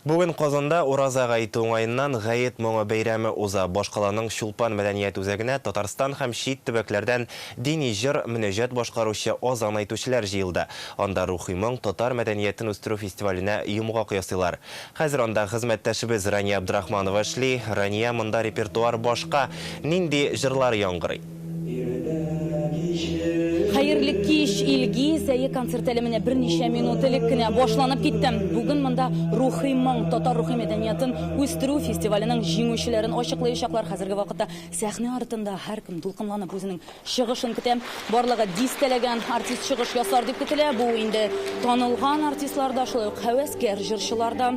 Бүген Казанда Ураза гаете уңаеннан Гает моңы бәйрәме уза. Башкаланың Чулпан мәдәният үзәгенә Татарстан һәм чит төбәкләрдән дини җыр, мөнәҗәт башкаручы, азан әйтүчеләр җыелды. Анда Рухи моң татар мәдәниятен үстерү фестиваленә йомгак ясыйлар. Хәзер анда хезмәттәшебез Рания Абдрахманова эшли. Рания, монда репертуар башка. Нинди җырлар яңгырый? Хәерле кич, Илгиз! Әйе, концерт әле менә берничә минут элек кенә башланып китте. Бүген монда Рухи моң татар рухи мәдәниятын үстерү фестиваленең җиңүчеләрен ачыклаячаклар. Хәзерге вакытта сәхнә артында һәркем дулкынланып үзенең чыгышын көтә. Барлыгы дистәләгән артист чыгыш ясар дип көтелә. Бу инде танылган артистлар да, шулай ук һәвәскәр җырчылар да.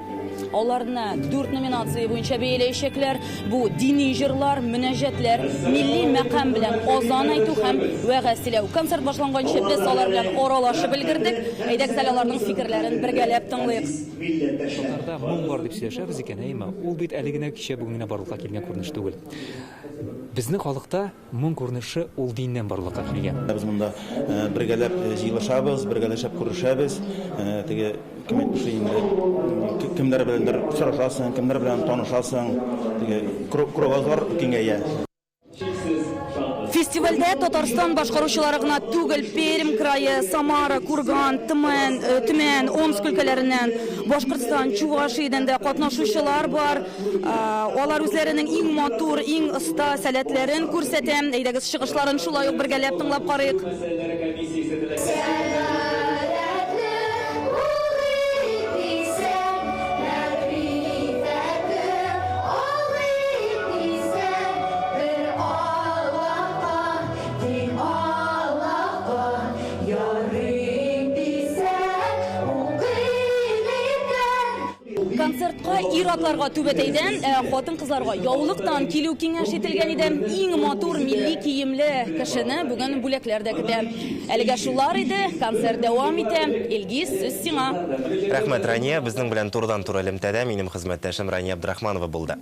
Аларны дүрт номинация буенча бәяләячәкләр. Бу дини җырлар, мөнәҗәтләр, милли мәкам белән азан әйтү һәм вәгазь сөйләү. Концерт башланганчы без алар белән аралашып өлгердек. Әйдәгез әле аларның фикерләрен бергәләп тыңлыйк. Татарда моң бар дип сөйләшәбез икән, әйеме? Ул бит әле генә кичә бүген генә барлыкка килгән күренеш түгел. Безнең халыкта моң күренеше ул диннән барлыкка килгән. Без монда бергәләп җыелышабыз, бергәләшеп күрешәбез. Теге кем әйтмешли инде, кемнәр беләндер очрашасың, кемнәр белән танышасың, теге кругозор киңәя. Фестивальдә Татарстан башкаручылары гына түгел, Пермь крае, Самара, Курган, Төмән, Төмән, Омск өлкәләреннән, Башкортстан, Чувашиядән дә катнашучылар бар. Алар үзләренең иң матур, иң оста сәләтләрен күрсәтә. Әйдәгез, чыгышларын шулай ук бергәләп тыңлап карыйк. Концертка ир-атларга түбәтәйдән, ә хатын-кызларга яулыктан килү киңәш ителгән иде. Иң матур милли киемле кешене бүген бүләкләр дә көтә. Әлегә шулар иде, концерт дәвам итә. Илгиз, сүз сиңа. Рәхмәт, Рания. Безнең белән турыдан-туры элемтәдә минем хезмәттәшем Рания Абдрахманова булды.